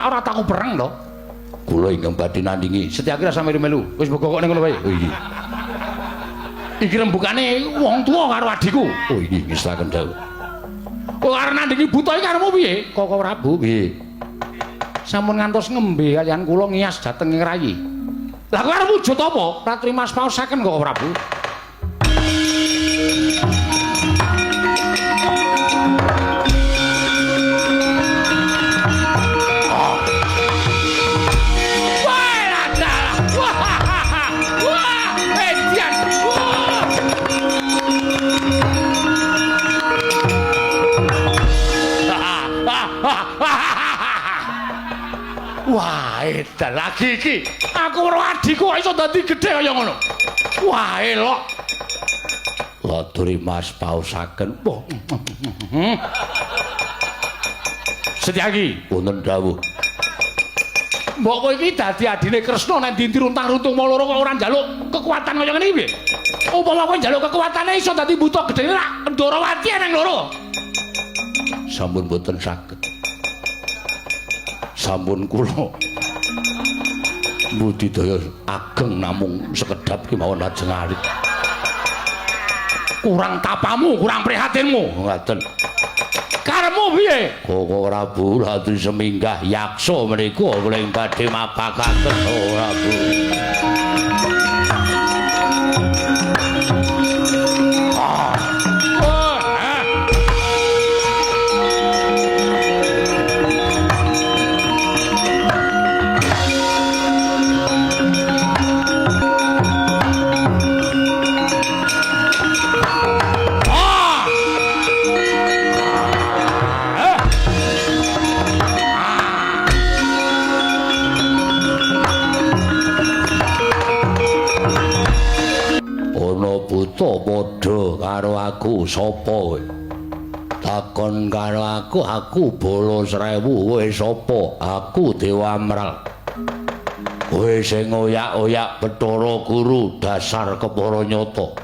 Ora tak pereng to. Kula ingkang badhe nandingi. Setyaki rasa melu-melu. Wis mbok kok ning ngono wae. Oh iya. Iki rembugane wong tuwa karo adhiku. Oh iki ngestaken dawuh. Kok arep nandingi buta iki karepmu piye? Koko Prabu piye? Sampun ngantos ngembe kaliyan kula ngiyas dhateng ing rayi. Lah kowe arep wujud apa? Ratri Mas paosaken Koko Prabu. Wah, edan lagi iki. Aku karo adhiku kok iso dadi gedhe kaya ngono. Wah, elok. Laturi Mas paosaken. Wah. Setyaki, wonten dawuh. Mbok kowe iki dadi adine Kresna nek ndi runtang-runtung mau loro kok ora njaluk kekuatan kaya ngene iki piye? Upama kowe njaluk kekuatane iso dadi buta gedhe rak Ndorowati nang loro. Sampun boten saged. Sampun kula budidaya ageng namung sekedhap kemawon lajeng alit. Kurang tapamu, kurang prihatinmu. Ngaten. Karepmu piye? Koko Prabu Ratu seminggah yaksa menika kula ing badhe mapakaken Prabu. Padha karo aku sapa kowe? Takon karo aku, aku bala 1000, kowe sapa? Aku Dewa Amral. Kowe sing oyak-oyak Bathara Guru dasar kepara nyata.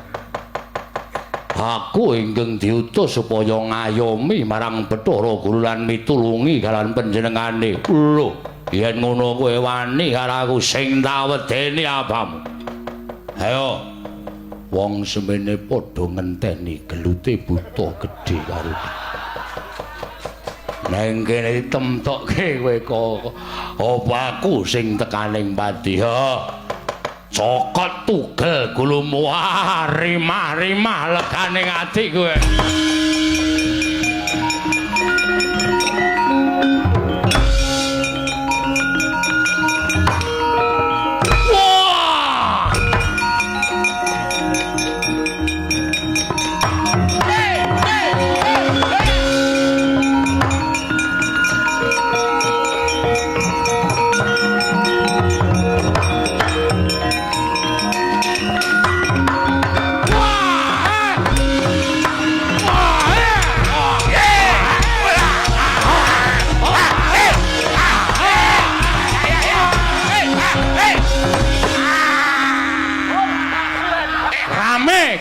Aku ingkang diutus supaya ngayomi marang Bathara Guru lan mitulungi kalian panjenengane. Lho, yen ngono kowe wani karo aku sing tak wedeni apamu? Ayo. Wong semene padha ngenteni gelute buta gedhe karo neng kene ditemtokke kowe kok apa aku sing tekaning pati ha cokot tugel gulumu rimah-rimah legane ati kowe.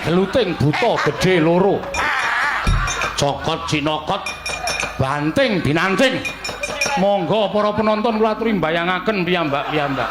Geluting buta gedhe loro. Cokot cinokot banting binanting. Monggo para penonton kula aturi mbayangaken piyambak-piyambak.